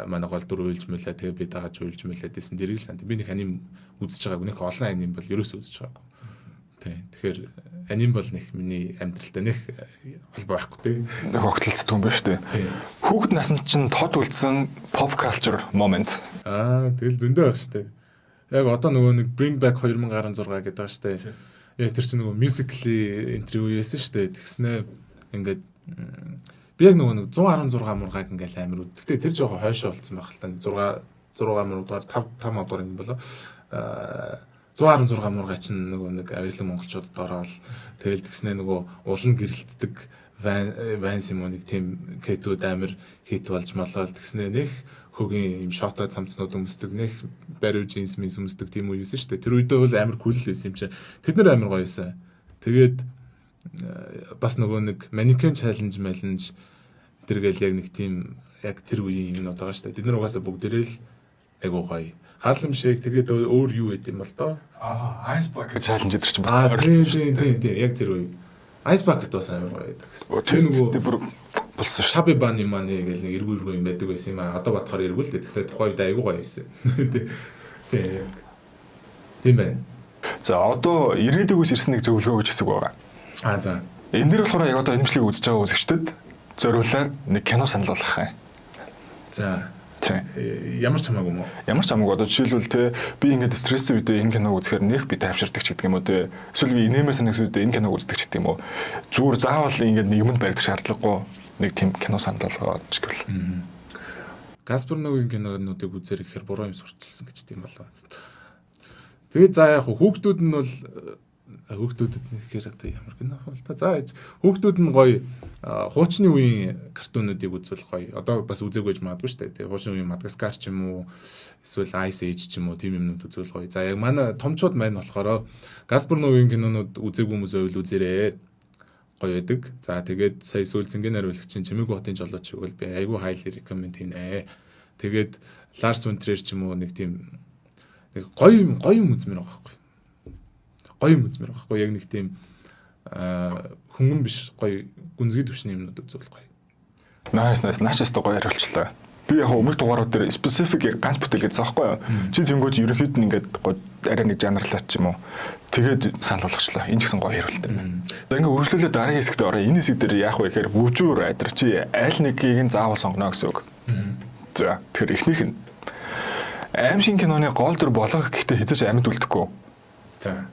Speaker 1: манай гол дүр уйлж мөлөө, тэгээ би дагаж уйлж мөлөөд байсан. Тэрийг л сан. Би нэг аним үзэж байгаагүй. Нэг олон аним бол ерөөсөө үзэж байгаагүй. Тий. Тэгэхээр аним бол нэг миний амьдралтай нэг холбоо байхгүй тий.
Speaker 2: Нэг огтлцдог юм байна шүү дээ. Хүүхэд наснд чинь тод үлдсэн pop culture moment.
Speaker 1: Тэгэл зөндөө байх шүү дээ. Яг одоо нөгөө нэг Bring Back 2016 гэдэг байгаа шүү дээ. Яг тэр чинь нөгөө Musical.ly интервью байсан шүү дээ. Тэгснэ ингээд би яг нөгөө нэг 116 мургааг ингээл амар үд. Гэтэ тэр жоохон хойшоо болцсон байх л та. 6 6 мургаар 5 5 модоор юм болоо. 116 мургаа чинь нөгөө нэг авислан монголчуудад ороод, тэгэл тэгснэ нөгөө улан гэрэлтдэг Vans юм уу, нэг тийм кэтүүд амар хит болж молоод, тэгснэ нэх хөгийн юм шотой цамцнууд өмсдөг, нэх бариу джинс мис өмсдөг тийм үе байсан шүү дээ. Тэр үедээ бол амар cool л байсан юм чинь. Тэд нар амар гоё байсан. Тэгээд бас нөгөө нэг mannequin challenge малэнж тэргээл яг нэг тийм яг тэр үеийн юмнууд байгаа шүү дээ. Тэд нар угаасаа бүгдээрээ л айгуу гоё. Harlem Shake, тэгээд өөр юу байд юм бол доо?
Speaker 2: Ice Bucket Challenge гэдэг чинь
Speaker 1: бас тийм, яг тэр үе. Ice Bucket бас амар гоё байдаг гэсэн.
Speaker 2: Тэр нөгөө бүр болсон
Speaker 1: шүү. Chubby Bunny Money гэл нэг эргүү эргүү юм байдаг байсан юм аа. Одоо бодохоор эргүү л дээ. Гэхдээ тухайн үед айгуу гоё байсан. Тийм. Тийм байна.
Speaker 2: За, одоо ирээдүйгээс ирсэн нэг зөвлөгөө гэж хэсэг байгаа.
Speaker 1: За.
Speaker 2: Энэ дэр болохоор яг одоо энэ бичлэгийг үзэж байгаа үзэгчдэд зориулаад нэг кино санал болгох юм.
Speaker 1: За.
Speaker 2: Тийм.
Speaker 1: Ямар ч хамаагүй юм уу?
Speaker 2: Ямар ч хамаагүй, одоо жишээлбэл те, би ингээд стресстэй үедээ энэ киног үзэхээр нэх би тайвширдаг ч гэдэг юм уу те. Эсвэл би инээмээр санагдсан үедээ энэ киног үздэг ч гэдэг юм уу. Зүгээр заавал ингээд нэг юмд баригдах шаардлагагүй, нэг тийм кино санал болгоод ч гэвэл.
Speaker 1: Гаспар Ногийн кинонуудыг үзээр ихээр буруу юм сурчилсан гэж тийм болов. Тэгээд за, яг хүүхдүүд нь бол хүүхдүүдэд нэхээр одоо ямар кино вэ л та. За, хүүхдүүд нь гоё хуучны үеийн cartoon уудыг үзвэл гоё. Одоо бас үзээгүй байж магадгүй шүү дээ. Тэгээ хуучны үеийн Мадагаскар ч юм уу, эсвэл Ice Age ч юм уу, тийм юмнууд үзвэл гоё. За, яг манай томчууд маань болохоор Гаспар Ногийн кинонууд үзээгүй хүмүүс байвал үзээрэй, гоё байдаг. За, тэгээд сая сүүл цэнгийн нариулагчийн Чимээгүй хотын жолооч бол би айгүй highly recommend хийнэ. Тэгээд Ларс фон Триер ч юм уу, нэг тийм нэг гоё гоё юм үзмээр байгаа байхгүй. Гоё юм үзмээр байгаа байхгүй. Яг нэг тийм хөнгөн биш, гоё гүнзгий төвшний юмнууд үзвэл гоё.
Speaker 2: Nice, nice. Наач өстө гоё хариулчлаа. Би яг өмнөх дугаарууд дээр specific яг ганц бүтээл гэсэн аахгүй юу? Чи зөнгөд ерөнхийд нь ингээд гоё арай нэг жанрлаа ч юм уу. Тэгээд санал болгочлаа. Энэ ч гэсэн гоё хариулт юм байна. За, ингээд үргэлжлүүлээд дараагийн хэсэгт орё. Энэ хэсэг дээр яах вэ гэхээр would you rather, чи аль нэгийг нь заавал сонгоно гэсэн үг. За, тэгэхээр эхнийх нь аймшгийн киноны гол дүр болох, гэхдээ хэзээ ч амьд үлдэхгүй.
Speaker 1: За.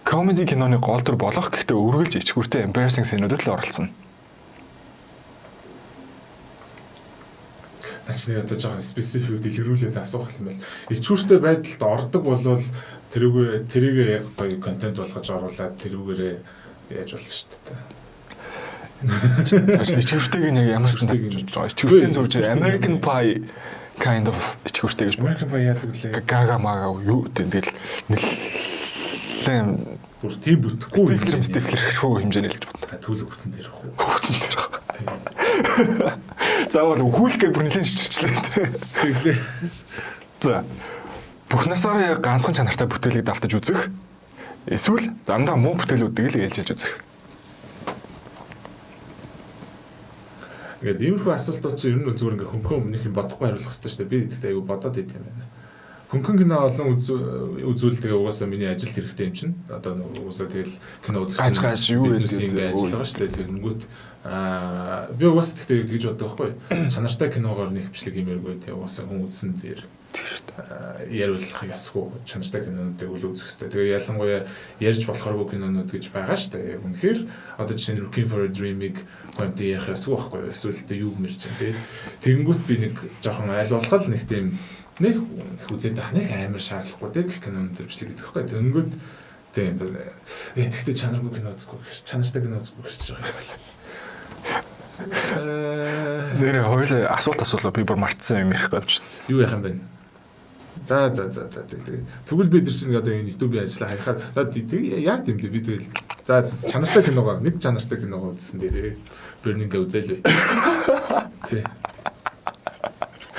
Speaker 2: Comedy киноны гол дүр болох, гэхдээ үргэлж ичгүүртэй embarrassing scene үүдэд л оролцоно.
Speaker 1: Наач нэг одоо жоохон specific дэлгэрүүлээд асуух юм бол ичгүүртэй байдалд ордог болвол тэрүүгээ тэрийг яг гоё контент болгож оруулаад тэрүүгээрээ яаж болно шүү дээ.
Speaker 2: Ичгүүртэйг нь яг ямар ч юм байгаа. Ичгүүртэй зурж American Pie kind of ичгүүртэй гэж.
Speaker 1: American Pie яадаг лээ?
Speaker 2: Гага мага юу гэдэг, тэгэл нэлээд
Speaker 1: бүр тийм бүтэхгүй.
Speaker 2: Stifler, Stifler хөө хэмжээний л гэж бодлоо.
Speaker 1: Төлөв хүтэн дээр хөө.
Speaker 2: Хүтэн дээр. Заавал өхүүлэх гэ бүр нэлээд шичирчлээ.
Speaker 1: Тэглээ.
Speaker 2: За. Бүх насаараа яг ганцхан чанартай бүтээлийг давтаж үзэх. Эсвэл дандаа муу бүтээлүүдийг л ээлжиж үзэх.
Speaker 1: Ингээд иймэрхүү асуултууд чинь ер нь бол зүгээр ингээ хөнгөн өмнөх юм бодохгүй хариулах хэрэгтэй шүү дээ. Би тэгтээ айгу бодоод байт юм байна. Хөнгөн кино олон үзүүл тэгээ угаасаа миний ажилд хэрэгтэй юм чинь. Одоо угаасаа тэгэл кино үзэх
Speaker 2: чинь гаж юу
Speaker 1: гэдэг ингээ ажил байгаа шүү дээ. Тэгэнгүүт би угаасаа тэгтээ тэгж боддог байхгүй. Чанартай киногоор нэг бичлэг хиймээргүй, тэгээ угаасаа хүн үзсэн дээр яриулах ёсгүй, чанартай кинонуудыг үл үзэх хэрэгтэй. Тэгээ ялангуяа ярьж болохооргүй кинонууд гэж байгаа шүү дээ. Яг үнэхээр одоо жишээ нь Looking for a Dream-ыг гомд ярих ёсгүй байхгүй юу? Эсвэл тэ юу гэмэрч чинь тий. Тэгэнгүүт би нэг жоохон аль болох л нэг тийм нэг үзээд байх нэг амар шаардлагагүй тий кинонууд бичлэг гэдэг байхгүй. Тэгэнгүүт тийм тэгтээ чанаргүй кино үзэхгүй гэж, чанартай кино үзэхгүй гэж байгаа юм.
Speaker 2: Нэр хоёул асуулт асуулаа, би бүр мартсан юм ярих гэж.
Speaker 1: Юу яах юм бэ? За за за за тэг. Тэгвэл би тэр чинь одоо энэ YouTube-ийн ажлаа харихаар за тэг яа гэм бэ би тэгэл за чанартай киногоо нэг чанартай киногоо үзсэн дээрээ. Burning-гээ үзээлээ. Тий.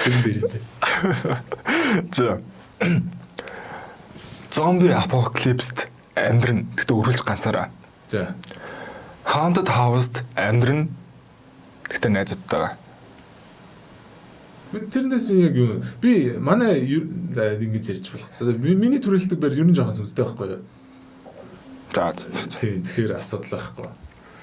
Speaker 1: Тэр дээр юм бэ.
Speaker 2: За. Zombie apocalypse амьдрын гэхдээ үргэлж ганцаараа.
Speaker 1: За.
Speaker 2: Haunted House-д амьдрын гэхдээ найзуудтайгаа.
Speaker 1: Би тэрнээс яг юу би манай ингэж ярьж болох. За миний түрээлдэг байр ер нь жоохон сүнстэй байхгүй юу?
Speaker 2: За.
Speaker 1: Тийм тэгэхээр асуудал байхгүй.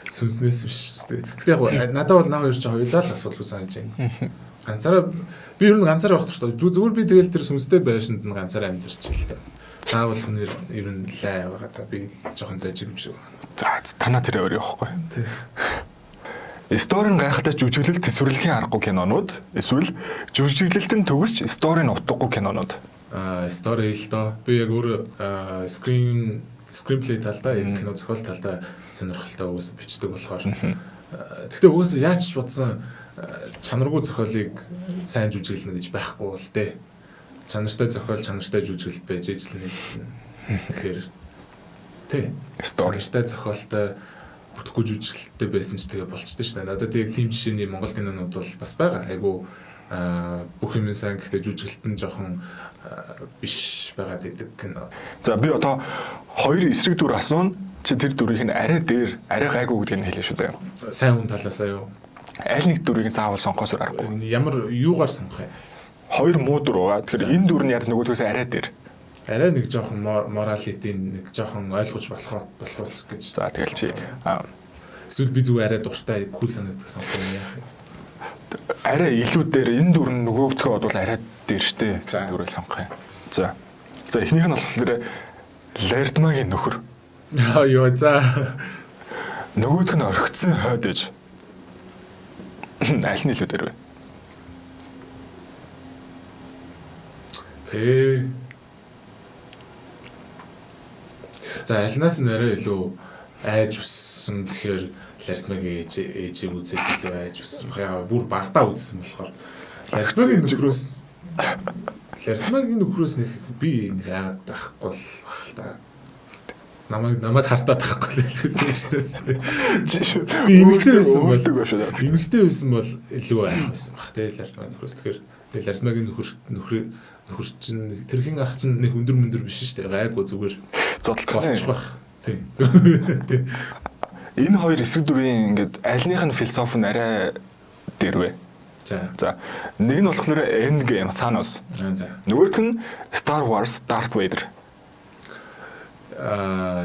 Speaker 1: Сүнснээс биш. Тэгэхээр яг надад бол наа хоёр чинь хоёулаа л асуудалгүй санаж байна. Ганцаараа би ер нь ганцаараа явах дуртай. Зүгээр би тэгэл тэр сүнстэй байшинд нь ганцаараа амьдарч л та. Заавал хүнээр ер нь лай байгаа та би жоохон зажиг юм шиг байна.
Speaker 2: За танаа тэр өөр явахгүй.
Speaker 1: Тий.
Speaker 2: Story нь гайхалтай жүжиглэлт төсвөрлөхийн аргагүй кинонууд эсвэл жүжиглэлт нь төгсч story нь утгагүй кинонууд.
Speaker 1: Story л доо. Би яг өөрөө screenplay талдаа, яг кино зохиол талдаа сонирхолтой угаасаа бичдэг болохоор. Гэхдээ угаасаа яаж ч бодсон чанаргүй зохиолыг сайн жүжиглэнэ гэж байхгүй л дээ. Чанартай зохиол, чанартай жүжиглэлт байж ижил нийлнэ. Тэгэхээр тий.
Speaker 2: Story.
Speaker 1: Чанартай зохиолтой бүтэхгүй жүжиглэлттэй байсан ч тэгээ болчтой шүү дээ. Надад яг тийм жишээний Монгол кинонууд бол бас байгаа. Айгу бүх юм сайн гэхдээ жүжиглэлт нь жоохон биш байгаад идэг кино.
Speaker 2: За би одоо хоёр эсрэг дүр асууна. Чи тэр дүрийг нь арай дээр, арай гайгүй гэдгийг нь хэлнэ шүү заяа.
Speaker 1: Сайн хүн талаасаа юу?
Speaker 2: Аль нэг дүрийг нь заавал сонгохоос аргагүй.
Speaker 1: Ямар юугаар сонгох юм?
Speaker 2: Хоёр муу дүр байгаа. Тэгэхээр энэ дүр нь яг нөгөөдөөс арай дээр.
Speaker 1: Арай нэг жоохон morality нэг жоохон ойлгож болох болох гэж.
Speaker 2: За тэгэл чи
Speaker 1: эсвэл би зүгээр арай дуртай cool санагддаг сонгох юм яах юм?
Speaker 2: Арай илүү дээр энэ дүр нь нөгөөдхөө бодвол арай дээр штэ гэсэн дүрийг сонгох юм. За. За эхнийх нь болохоор Лэрдмагийн нөхөр.
Speaker 1: Йоо за.
Speaker 2: Нөгөөх нь орхицсан хойд ээж. Аль нь илүү дээр вэ?
Speaker 1: За альнаас нь арай илүү айж өссөн гэхээр Лэрдмагийн ээжийг үзэл илүү айж өссөн. Яг бүр багтаа үзсэн болохоор Лэрдмагийн нөхрөөс нэг би нэг айгаад байхгүй л баг л та. Намайг хартаад байхгүй л илүү тийшнээс. Би эмэгтэй байсан бол эмэгтэй байсан бол илүү айх байсан баг те Лэрдмагийн нөхрөөс. Тэгэхээр Лэрдмагийн нөхөр чинь тэр хин ах чинь нэг өндөр мөндөр биш шүү дээ. Гайгүй зүгээр
Speaker 2: зодтолчих
Speaker 1: болчих байх. Тий. Тий.
Speaker 2: Энэ хоёр эсрэг дүрийн ингээд альных нь философи нь арай дээр вэ?
Speaker 1: За.
Speaker 2: За. Нэг нь болохоор Endgame Thanos.
Speaker 1: За.
Speaker 2: Нөгөөх нь Star Wars Darth Vader.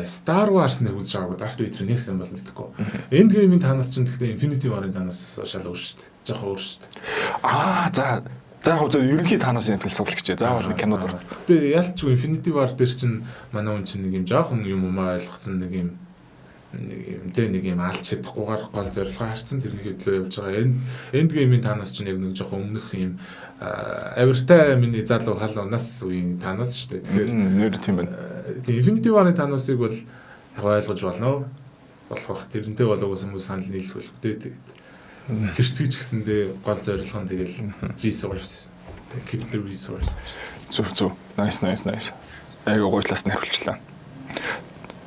Speaker 1: Star Wars нэг үзэж байгаагүй Darth Vader нэг сан бол мэдэхгүй. Endgame-ийн Thanos чинь гэхдээ Infinity War-ын Thanos-аас шал өөр шүү дээ. Жохон өөр шүү дээ.
Speaker 2: Аа за. За яг зөв ерөнхий Thanos-ын философи гэж. Заавал нэг кинод ор.
Speaker 1: Тэгээ ялч Infinity War дээр чинь манай хүн чинь нэг юм жоохон юм умаа ойлгоцсон нэг юм тэ нэг юм алж чадахгүйгээр гол зорилгоо харцсан тэрний хөдлөө явж байгаа. Endgame-ийн Thanos чинь яг нэг жоохон өмнөх юм авиртай миний залуу халуун нас үеийн Thanos шүү дээ. Тэгэхээр
Speaker 2: нэр тийм байна.
Speaker 1: Тэгээ Infinity War-ын Thanos-ыг бол яг ойлгож болно. Болох бах. Тэрнтэй бол угсаа хүмүүс санал нийлэх болов дээ. Тэгээд хэрцгийч гэсэндээ гол зорилго нь тэгэл resource. Keep the resource.
Speaker 2: Зүг зүг. Nice nice nice. Айгуу гоё талаас нь хариулчлаа.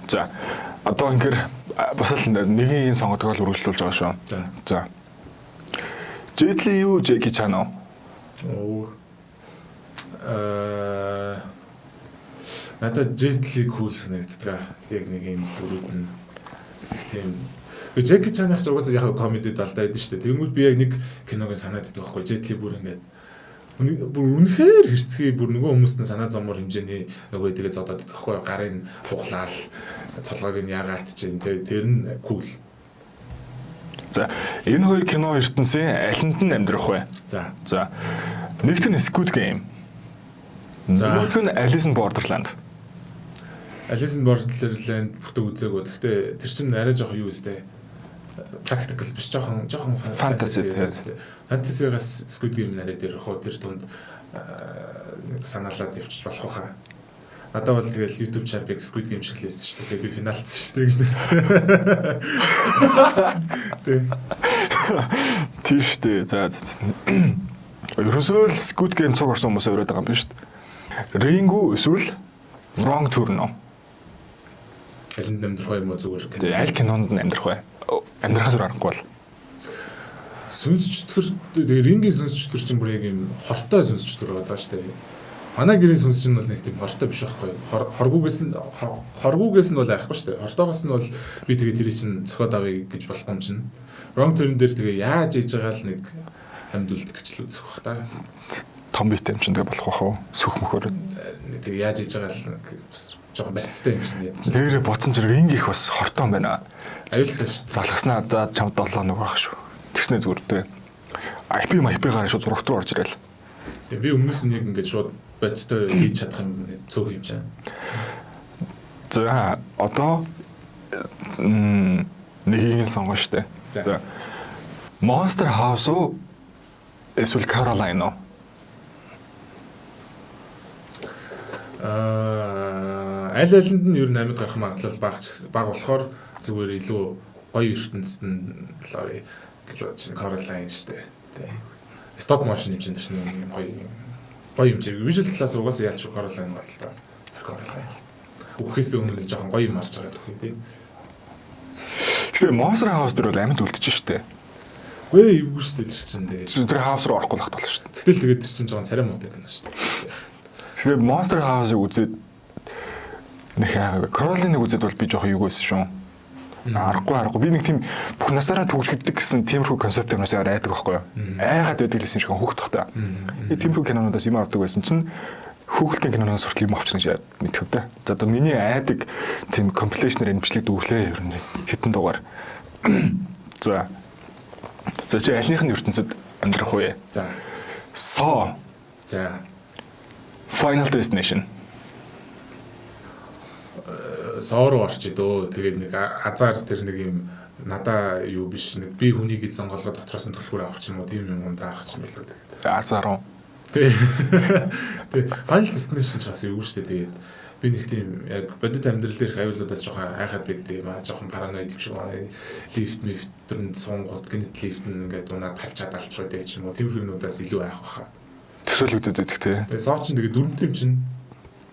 Speaker 2: За одоо ингэр бас л нэгийн сонгодгоо л үргэлжлүүлж байгаа шүү. За. Jet Li юу Jackie Chan уу?
Speaker 1: Оо. Надад Jet Li cool санагддаг. Яг нэг юм дүрүүд нь их тийм. Jackie Chan-ах ч угаасаа яг комеди далдаа байдаг шүү дээ. Тэнгүүд би яг нэг киног санаад байдаг байхгүй. Jet Li бүр ингээд бүр үнэхээр хэрцгий бүр нөгөө хүмүүст нь санаа зовмор хэмжээний нөгөө тэгээ зодоод байдаг байхгүй. Гарын хуглаал толгойг нь яагаад чинь тэр нь cool.
Speaker 2: За энэ хоёр кино ертөнцийн алинд нь амьдрах вэ?
Speaker 1: За.
Speaker 2: За. Нэгт нь Squid Game. Нөгөөх нь Alice in Borderland.
Speaker 1: Alice in Borderland бүтэн үзээгүй. Гэхдээ тэр чинь арай жоох юу өстэй. Practical биш жоохон fantasy. Fantasy-гаас Squid Game арай дээр хоо тэр тунд санаалаад явчих болох хаа. Надад бол тэгэл YouTube champion Squid Game шиг л байсан шүү дээ. Тэгээ би финалцсан шүү дээ гэж нэсэн. Тэ.
Speaker 2: Тийм шүү дээ. За за. Ерөөсөө л Squid Game цуг орсон хүмүүсээ өрөөд байгаа юм биш үү? Ring үү эсвэл Wrong Turn уу?
Speaker 1: Алинд амьдрах вэ юм уу зүгээр
Speaker 2: кино? Аль кинонд нь амьдрах вэ? Амьдрахаас өөр аргагүй бол.
Speaker 1: Сүнс чөтгөр, тэгээ Ring-ийн сүнс чөтгөр чинь бүр яг юм хортой сүнс чөтгөр байгаа шүү дээ. Манай гэрийн сүнс чинь бол нэг тийм хортой биш байхгүй юу? Хоргүйгээс нь бол айхгүй шүү дээ. Хортоогоос нь бол би тэгээ тэрий чинь зохиод авъя гэж болохгүй юм чинь. Wrong Turn дээр тэгээ яаж хийж байгаа л нэг амьд үлдэх гэж л үзэх бах та.
Speaker 2: Том битэй юм чинь тэгээ болох бах уу? Сүх мөхөр.
Speaker 1: Тэгээ яаж хийж байгаа л бас жоохон барьцтай юм чинь ядчих.
Speaker 2: Нэрээ бодсон чинь Ring их бас хортой юм байна.
Speaker 1: Аюултай шүү.
Speaker 2: Залгаснаа одоо чамд 7 нэг байх шүү. Тэгснээ зүгээр дээ. IP IP-гаар шууд зурагт руу орж ирэл.
Speaker 1: Тэгээ би өмнөөс нь яг ингээд шууд бодтой хийж чадах юм цөөх юм чинь.
Speaker 2: За одоо нэгийг л сонгоно шүү дээ. За. Monster House уу эсвэл Coraline уу?
Speaker 1: Аль алинд нь ер нь амьд гарах магадлал бага бага болохоор зүгээр илүү гоё ертөнцид нь л орё гэж бодож байна. Coraline шүү дээ. Тэ. Stop motion юм чинь тэр чинь юм гоё гоё юм чинь. Visual талаас угаасаа ялч Coraline гоё л доо. Coraline. Үхээс өмнө нэг жоохон гоё юм харж байгаа төхөө тий.
Speaker 2: Тэгэхээр Monster House дээр бол амьд үлдчихэж шүү дээ.
Speaker 1: Үгүй эвгүй шүү дээ тэр чинь тэгээд.
Speaker 2: Тэр house руу орохгүй л хат болно шүү дээ.
Speaker 1: Гэтэл тэгээд тэр чинь жоохон царай муутай кино шүү дээ.
Speaker 2: Тэгэхээр Monster House-ыг үзээд нэг яагаад Coraline-ыг үзээд бол би жоохон юу байсан шүү. Аргагүй би нэг тийм бүх насаараа түгжгдэг гэсэн тиймэрхүү концепт юмнаас айдаг байхгүй юу. Айгаад байдаг лсэн шиг хөөх тохтой. Тиймэрхүү кинонуудаас юм авдаг байсан чинь хүүхэлдэйн киноноос хүртэл юм авчихна гэж мэдэх үү. За одоо миний айдаг тийм компилейшнэр энэ бичлэг дүүрлээ ер нь хитэн дугаар. За. За чи альных нь ертөнцид амьдрах вэ?
Speaker 1: За.
Speaker 2: Saw.
Speaker 1: За.
Speaker 2: Final Destination.
Speaker 1: Saw руу орчие дөө. Тэгээд нэг азар тэр нэг юм надаа юу биш нэг би хүнийг эзэн голгоо дотроос нь түлхүүр авах ч юм уу тийм юм даарах юм билүү тэгээд.
Speaker 2: Азар уу.
Speaker 1: Тий. Тий. Final Destination ч бас юу шүү дээ. Тэгээд би нэг тийм яг бодит амьдрал дээрх аюулуудаас жоохон айхаад байдаг юм аа. Жоохон параноид юм шиг байна. Лифт мифтэнд суунгууд гинэт лифт нь ингээд унаа тавьчаад алчраад байж юм уу. Тиймэрхүү юмнуудаас илүү айх баха.
Speaker 2: Төсөөлөгдөд байдаг тий.
Speaker 1: Тэгээ соо чинь тэгээд дүрмтэй юм чинь.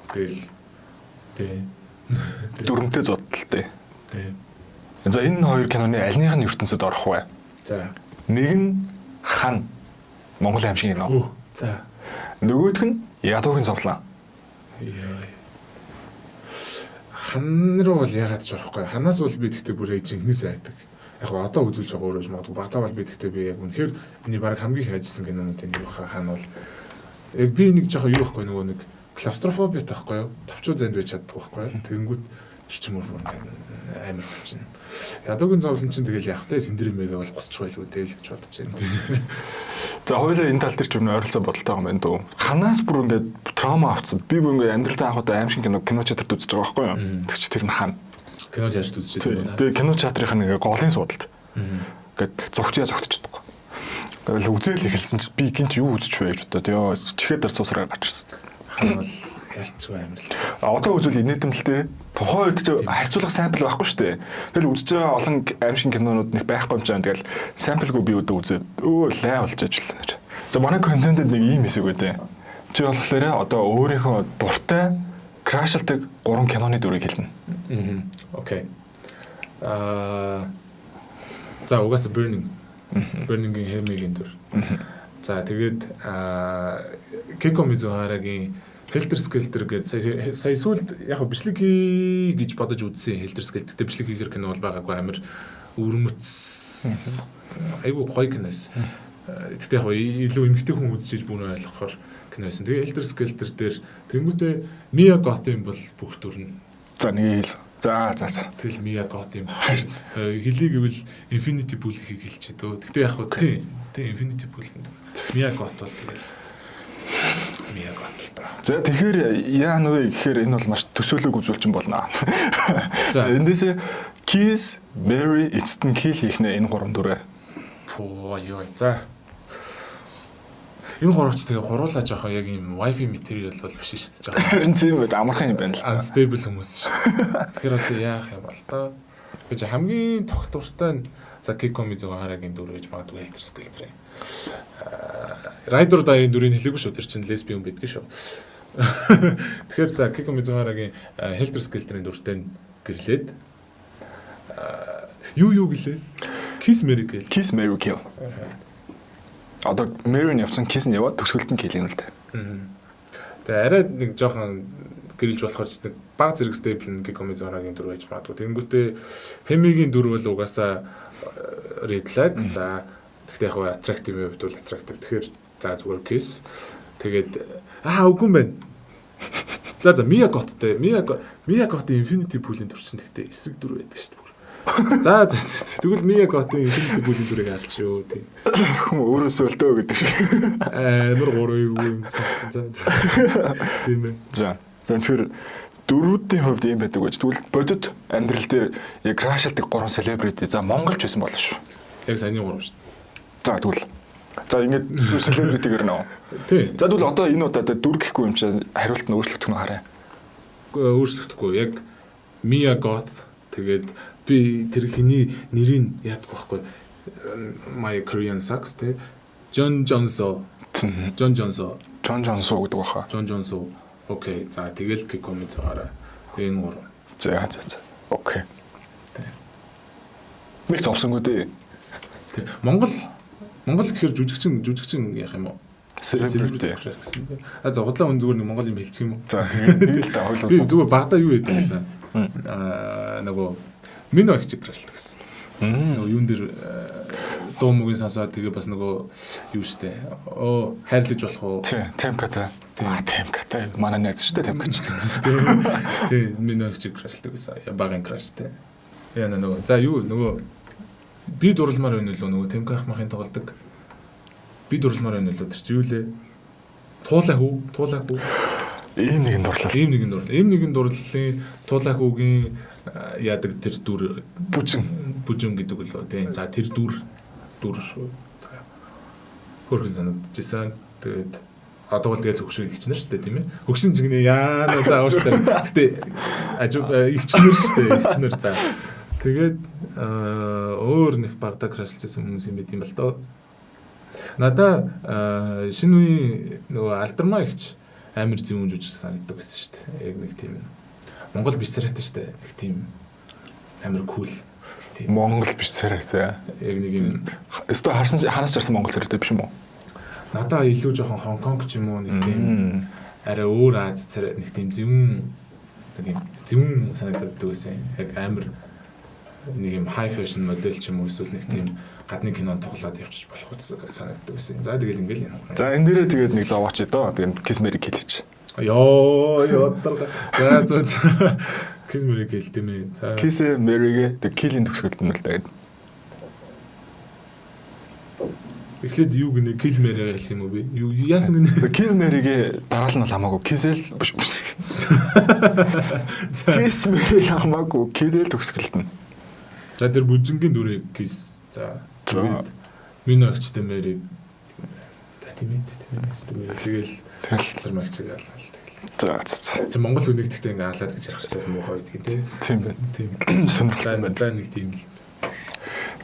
Speaker 1: Тэгэл тий.
Speaker 2: Дүрмтэй зодтолтой.
Speaker 1: Тий.
Speaker 2: За энэ хоёр киноны альных нь ертөнцид орох вэ?
Speaker 1: За.
Speaker 2: Нэг нь Хан. Монголын аимшиг кино.
Speaker 1: За.
Speaker 2: Нөгөөх нь Ядуугийн зовлон.
Speaker 1: Яа. Хан руу бол ягаад ч орохгүй. Ханаас бол би тэгтээ бүр яг жинхнээс айдаг. Яг гоо одоо үзүүлж байгаа өөрөө магадгүй. Багтаа бол би тэгтээ би яг үнэхээр миний баг хамгийн их ажилласан кинонуудын нэг баха хан бол яг би нэг жоохон юу байхгүй нөгөө нэг клаустрофобиа таахгүй юу? Товчуу зэнд байж чаддаг байхгүй юу? Тэгэнгүүт чимэр бүр амар болчихно. Ядуугийн зовлон чинь тэгэл яг тэ синдрэмэгээ бол гусчих байлгүй дээ л гэж бодож байна.
Speaker 2: За хоёулаа энэ тал дээр ч юм ойролцоо бодолтой байгаа юм байна дөө. Ханаас бүр ингээд траума авцсан. Би бүр ингээд амьдралдаа анх удаа аимшиг кино кино театрт үзэж байгаа байхгүй юу? Тэг чи тэр нь хан.
Speaker 1: Кино театрт үзчихсэн юм уу?
Speaker 2: Тэгээ кино театрын нэг голын суудалд. Ингээд зогтъя зогтож чадахгүй. Тэгэл үзэл эхэлсэн чи би гинт юу үзэж вэ гэж бодоод ёо чихээ дар цуусраа гарч ирсэн.
Speaker 1: Хан бол ялцгүй амир л.
Speaker 2: Одоо үзвэл инээдэмлтэй. Тухайн үед чи харьцуулах сампл байхгүй шүү дээ. Тэгэл үзэж байгаа олон аимшиг кинонууд нэг байхгүй юм чинь тэгэл самплгүй би өдөө үзээд өө лай болж ажиллана. За манай контентэд нэг ийм хэсэг байдیں۔ Чи болохоор одоо өөрийнхөө дуртай крашилдаг 3 киноны дүрийг хэлнэ.
Speaker 1: Окей. За угаасаа Burning. Burning-ийн Hemi-гийн дүр. За тэгээд Keiko Mizuhara-гийн Helter Skelter гэдэг сая сүүлд яг бичлэг хий гэж бодож үзсэн Helter Skelter. Гэтэ бичлэг хийхэр кино бол байгаагүй амар өвөрмөц айгүй гоё кино байсан. Гэтэ яг илүү эмэгтэй хүн үзчихэж бүрэн ойлгохоор кино байсан. Тэгээ Helter Skelter дээр тэнгүүтээ Mia Goth-ын бол бүх дүр нь.
Speaker 2: За нэг хэлсэн. За за за.
Speaker 1: Тэгэл Mia Goth-ын хэлий гэвэл Infinity Pool хийх хэлчихэ дөө. Гэтэ яг тий Infinity Pool. Mia Goth бол тэгэл Mia Goth л та.
Speaker 2: За тэгэхээр яа нүвэ гэхээр энэ бол маш төсөөлөг үзүүлчин болно. За эндээс Kiss, Marry, эцэст нь Kill хийх нэ энэ гурван дүрээ.
Speaker 1: Пуу ёо. За. Энэ гурвч тэгээ гуруулаа жоохон яг юм wifi material бол биш шүү дээ.
Speaker 2: Жоохон. Харин тийм байд амархан юм байна л.
Speaker 1: Unstable хүмүүс шүү дээ. Тэгэхээр одоо яах юм бол тоо. Гэж хамгийн тогтвортой нь за Keiko Mizuhara-гийн дүр гэж магадгүй Helter Skelter. Rider Die-ийн дүрийг хэлээгүй шүү. Тэр чинь лесби юм байдгүй шүү. Тэгэхээр за Кико Мизухарагийн Helter Skelter-ийн дүртэй гэрлээд юу гэлээ? Kiss Marry Kill.
Speaker 2: Kiss Marry Kill. Одоо Marry нь явсан, Kiss нь яваад, төгсгөлд нь Kill юм л дээ.
Speaker 1: Тэгээ арай нэг жоохон гэрэлж болохоор ч нэг баг зэрэг stable нь Кико Мизухарагийн дүр байж магадгүй. Тэнгүүтээ Хемигийн дүр бол угаасаа red flag. За, тэгтээ яг attractive хувьд бол attractive. Тэгэхээр за, зүгээр kiss. Тэгээд үгүй юм байна. За, Mia Goth-тэй. Mia Goth-ийн Infinity Pool-ийн дүр чинь тэгтээ эсрэг дүр байдаг шүү дээ. За. Тэгвэл Mia Goth-ийн Infinity Pool-ийн дүрийг алчих юу тийм.
Speaker 2: Хүм өөрөөсөө л дөө гэдэг шиг.
Speaker 1: Амар гурав юу юм санацсан. За. Тийм ээ.
Speaker 2: За. Тэгэхээр дөрүүдийн хувьд ийм байдаг гэж. Тэгвэл бодит амьдрал дээр яг crush лдаг гурван celebrity, за, монголч байсан болно шүү.
Speaker 1: Яг саяны гурав шүү.
Speaker 2: За, тэгвэл за, ингээд celebrity-гэр нөө.
Speaker 1: Тий.
Speaker 2: За, тэгвэл одоо энэ удаад дүр гэхгүй юм чинь хариулт нь өөрчлөгдөх нь хараа.
Speaker 1: Өөрчлөгдөхгүй. Яг Mia Goth, тэгээд би тэр хиний нэрийг яадгүй байхгүй. My Korean sucks те. Джон Джонсо. Джон Джонсо.
Speaker 2: Джон Джонсо гэдэг баха.
Speaker 1: Джон Джонсо. Okay. За, тэгэл Кико Мизухара. Тэгээ энэ гурав.
Speaker 2: За. Okay.
Speaker 1: Тий.
Speaker 2: Нэг зовсонгүй дээ.
Speaker 1: Тий. Монгол гэхээр жүжигчин яах юм уу?
Speaker 2: Celebrity.
Speaker 1: Гэсэн. А за, худлаа үн, зүгээр нэг монгол юм хэлчих юм уу?
Speaker 2: За, тэгээд л та хоёул.
Speaker 1: Би зүгээр багада юу яадаг гэсэн. Нөгөө Мино их чиг crush лдаг гэсэн. Нөгөө юун дээр дуу мөгийн сонсоод, тэгээ бас нөгөө юу штэ. Оо, хайрлаж болох уу?
Speaker 2: Тий, Темката. Аа, Темката. Манай найз штэ, Темка ч.
Speaker 1: Тий, Мино их чиг crush лдаг гэсэн. Багын crush те. Яна нөгөө за, юу нөгөө би дурлмаар байна үлээ, нөгөө Темка ах махын тоглодог. Би дурлмаар байна үлээ, тэр чи юу лээ? Туулай хүү, туулай хүү.
Speaker 2: Ийм нэгэн дурлал.
Speaker 1: Ийм нэгэн дурлал. Ийм нэгэн дурлалын туулай хүүгийн яадаг тэр дүр.
Speaker 2: Бүжин.
Speaker 1: Бүжин гэдэг үлээ. Тийм. За, тэр дүр шүү. Хөрхөн санагдчихсан. Тэгээд одоо бол тэгэл хөгшин ихчнэр шүү дээ, тийм ээ. Хөгшин жигнэ яа за, уушлаа. Гэтэ ажив ихчнэр шүү дээ. Ихчнэр, за. Тэгээд өөр нэг багада crush лж байсан хүмүүс юм байт юм бол доо. Надаа шинэ үеийн нөгөө алдармаа ихч амар зөвүүн жүжиг санагддаг байсан шүү дээ. Яг нэг тийм Монгол биш царайтай шүү дээ. Нэг тийм амар cool. Тийм.
Speaker 2: Монгол биш царайтай.
Speaker 1: Яг нэг юм
Speaker 2: Өстө харсан хараас чарсан Монгол царайтай биш юм уу?
Speaker 1: Надаа илүү жоохон Хонконг ч юм уу, нэг тийм арай өөр Аз царай, нэг тийм зөвүүн, нэг юм зөвүүн санагдаад байсан. Яг амар нэг юм high fashion модель ч юм уу, эсвэл нэг тийм гадны кинонд тоглоод явчих болох санагддаг байсан. За, тэгэл ингээл юм.
Speaker 2: За, энэ дээрээ тэгээд нэг зовооч дөө. Тэгээд Kiss Marry Kill ч.
Speaker 1: Йоо, ёдарга. За. Kiss Marry Kill тийм ээ. За.
Speaker 2: Kiss Marry-гээ тэг Kill-ийн төгсгөлд нь л да.
Speaker 1: Эхлээд юу гинэ, Kill Marry хэлэх юм уу би? Юу яасан гинэ?
Speaker 2: Kill Marry-гээ дараал нь бол хамаагүй. Kiss л биш биш. Kiss Marry хамаагүй. Kill-эл төгсгөлд нь.
Speaker 1: За, тэр бүжингийн дүрийг Kiss. За. Тэгээд Мино эгчтэй Marry. За, тийм ээ, тийм ээ, эгчтэй Marry. Тэгэл
Speaker 2: Тэгэл
Speaker 1: тэр магчиг алаал тэгэл.
Speaker 2: За.
Speaker 1: Чи Монгол хүнийг тэгтээ ингээ алаад гэж ярих чаас муухай байдгийг тий.
Speaker 2: Тийм байна.
Speaker 1: Тийм.
Speaker 2: Сонирхолтой байна.
Speaker 1: За, нэг тийм л.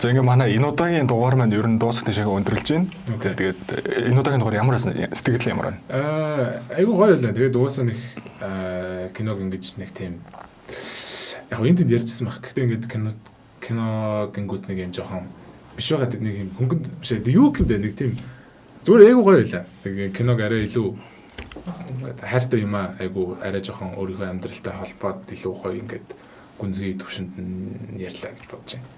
Speaker 2: За, ингээ манай энэ удаагийн дугаар маань ер нь дуусах тийшээ өндөрлж байна. Тэгээд энэ удаагийн дугаар ямар байсан? Сэтгэл ямар байна?
Speaker 1: Айгу гоё байлаа. Тэгээд угаасаа нэг киног ингэж нэг тийм яг энэ тэнд ярьжсэн баг. Гэтэ ингээд кино гингүүд нэг юм жоохон биш байгаа, нэг юм хөнгөн биш ээ. Юу гэмдэ, нэг тийм зүгээр айгу гоё байлаа. Нэг киног арай илүү ингээд хайртай юм аа, айгу арай жоохон өөрийнхөө амьдралтай холбоод илүү гоё ингээд гүнзгий төвшөнд нь ярьлаа гэж бодож байна.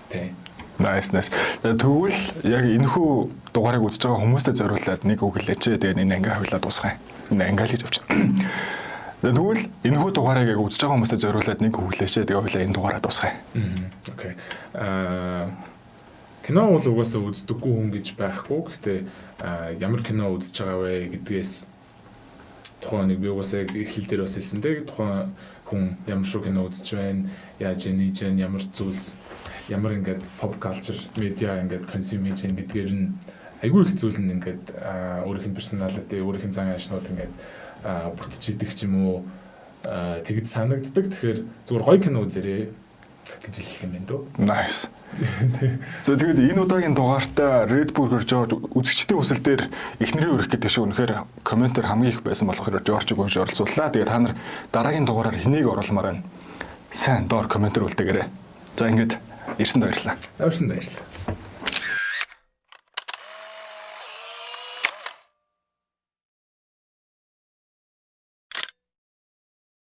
Speaker 1: Тий.
Speaker 2: Nice, nice. Тэгвэл яг энэхүү дугаарыг үзэж байгаа хүмүүстээ зориулаад нэг үг хэлээч. Тэгээд энэ анги хавлаа дуусгая. Энэ анги л гэж авчих. Тэгвэл энэхүү дугаарыг яг үзэж байгаа хүмүүстээ зориулаад нэг үг хэлээч. Тэгээд хоёлаа энэ дугаараа дуусгая.
Speaker 1: Okay. Кино бол угаасаа үздэггүй хүн гэж байхгүй. Гэхдээ ямар кино үзэж байгаа вэ гэдгээс тухайн нэг би угаасаа эхлэл дээр бас хэлсэн дээ. Тухайн хүн ямар шүү кино үзэж байна, яаж нээж байна, ямар зүйлс, ямар ингээд pop culture media ингээд consume хийж байна гэдгээр нь айгүй их зүйл нь ингээд өөрийнх нь personality, өөрийнх нь зан аашнууд ингээд бүтчихдэг ч юм уу, тэгж санагддаг. Тэгэхээр зүгээр гоё кино үзээрэй. гэж хэлэх юм байна дөө.
Speaker 2: Nice. За, тэгээд энэ удаагийн дугаартаа Red Burger George үзэгчдийн хүсэл дээр эхнэрийн өрөх гэдэг шиг үнэхээр comment ээр хамгийн их байсан болохоор George-ыг унш оролцууллаа. Тэгээд та нар дараагийн дугаараар хэнийг оруулмаар байна? Сайн доор comment ээр үлдээгээрэй. За, ингээд ирсэнд баярлалаа.
Speaker 1: Ирсэнд баярлалаа.